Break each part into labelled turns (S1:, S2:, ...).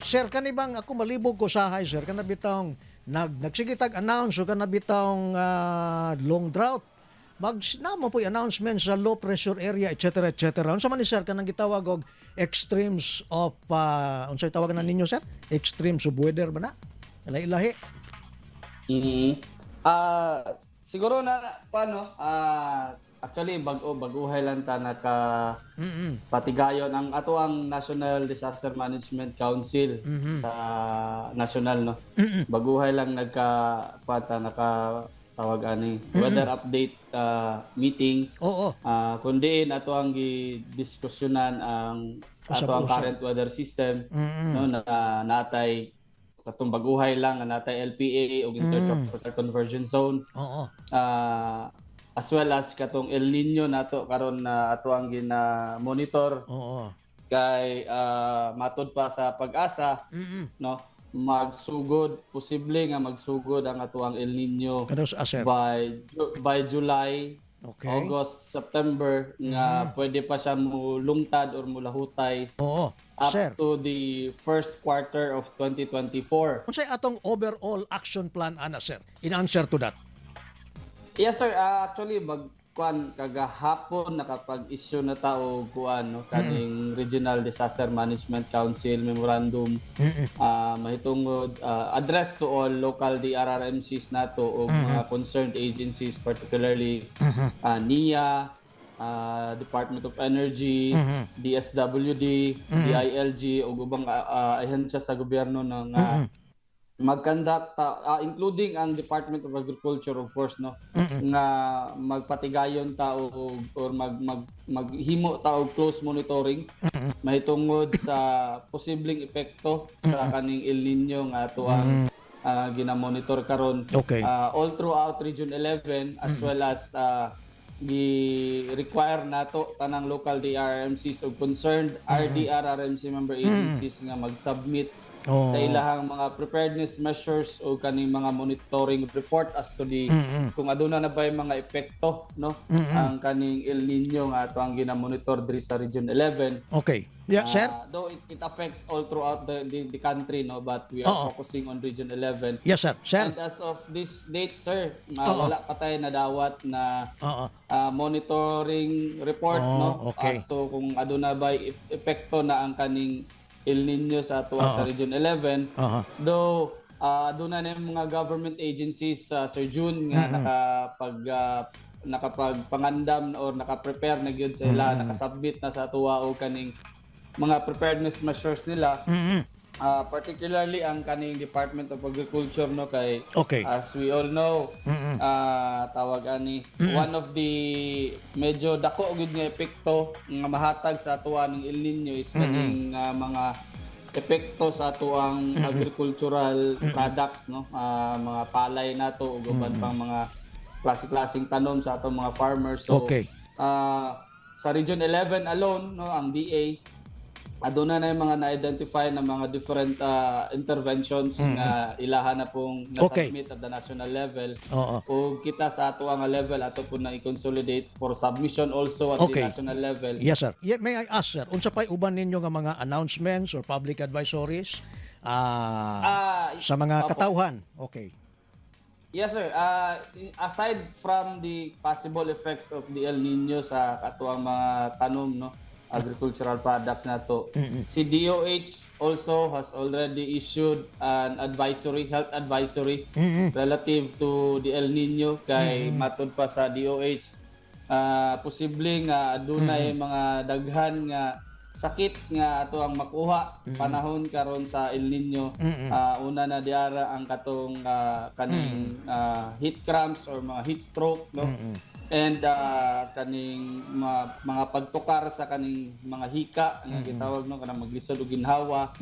S1: Sir, kani bang ako malibog ko sahay, sir, kana bitawng nagsige tag announce o kana bitawng long drought. Mag namo po announcement sa low pressure area, etc. etc. Unsa man ni, sir, kanang gitawag og extremes of unsay tawag na ninyo, sir? Extremes of weather ba na? Ilahi-lahi.
S2: Siguro na paano, actually bag-o baguhay lang ta naka patigayon ang ato ang National Disaster Management Council sa national, no. Baguhay lang nagka pata naka tawag ani weather update meeting kun diin ato ang gidiskusyonan ang ato ang
S1: Usab-usab.
S2: Current weather system, no, na natay katong baguhay lang nga natay LPA ug Intertropical Convergence Zone as well as katong El Nino nato karon na ato ang gina-monitor kay matud pa sa PAGASA, no, magsugod, posible nga magsugod ang atoang El Nino
S1: Kano sa, sir?
S2: by July, August, September nga pwede pa siya mulungtad or mulahutay up
S1: Sir,
S2: to the first quarter of 2024.
S1: Unsay atong overall action plan ana, sir, in answer to that?
S2: Yes, sir, actually bag kuan kagahapon nakapag-issue na ta og kuan, no, kaning Regional Disaster Management Council memorandum mahitungod address to all local DRRMCs nato o mga concerned agencies, particularly NIA, Department of Energy, DSWD, DILG ug ubang ahensya sa gobyerno ng mag-conduct including ang Department of Agriculture, of course, no, nga magpatigayon ta og or mag mag maghimo ta og close monitoring mahitungod sa posibleng epekto sa kaning El Nino nga ato ang ginamonitor karon all throughout Region 11, as well as gi-require nato tanang local DRMCs o concerned RDRRMC member agencies nga mag-submit sa ilahang mga preparedness measures o kaning mga monitoring report as to the kung aduna na ba yung mga epekto, no, ang kaning El Nino nga ato ang ginamonitor diri sa Region 11.
S1: Okay. Yeah, sir.
S2: Though it affects all throughout the country, no, but we are focusing on Region 11.
S1: Yes, sir. Sir.
S2: And as of this date, sir, wala pa tayo nadawat na monitoring report, no, as to kung aduna ba epekto na ang kaning El Nino sa ato sa Region 11. Though aduna na yung mga government agencies sa Sir June nga nakapagpangandam or naka-prepare na gyud sila, nakasubmit na sa atuwa og kaning mga preparedness measures nila. Particularly ang kaning Department of Agriculture, no, kay as we all know, tawag ani one of the medyo dako gyud nga epekto nga mahatag sa atuwa ning El Nino is kaning mga epekto sa atuang agricultural products, no, mga palay nato ug uban pang mga klase-klaseng tanom sa atong mga farmers. So sa Region 11 alone, no, ang DA aduna na yung mga na-identify na mga different interventions nga ilaha na pong na-submit at the national level. O kita sa ato nga level, ato po na i-consolidate for submission also at the national level.
S1: Yes, sir. Yeah, may I ask, sir, unsa pay uban ninyo nga mga announcements or public advisories sa mga
S2: Opo.
S1: Katawhan? Okay.
S2: Yes, sir. Aside from the possible effects of the El Nino sa katuang mga tanom, no, agricultural products nato, si DOH also has already issued an advisory, health advisory relative to the El Nino kay matud pa sa DOH, posible nga adunay mga daghan nga sakit nga ato ang makuha panahon karon sa El Nino. Una na diara ang katong kaning heat cramps or mga heat stroke, no, and kaning mga pagtukar sa kaning mga hika nga gitawag, no, kanang maglisod og ginhawa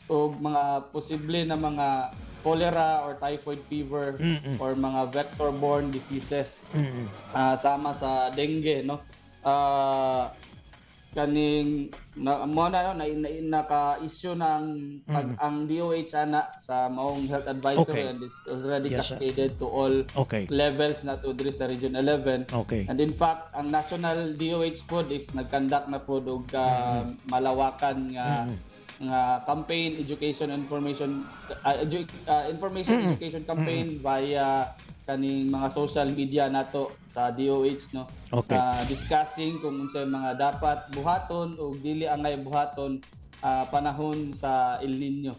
S2: ug mga posible na mga cholera or typhoid fever or mga vector-borne diseases sama sa dengue, no. Kaning na mo na, no, na naka-issue ng pag, ang DOH ana sa maong health advisory and is already
S1: Yes, sir.
S2: Cascaded to all levels na to diri sa Region 11. And in fact, ang National DOH pod is nag-conduct na pod og malawakan nga nga campaign, education, information, information education campaign via kaning mga social media nato sa DOH, no, discussing kung unsay mga dapat buhaton o dili angay buhaton panahon sa El Nino.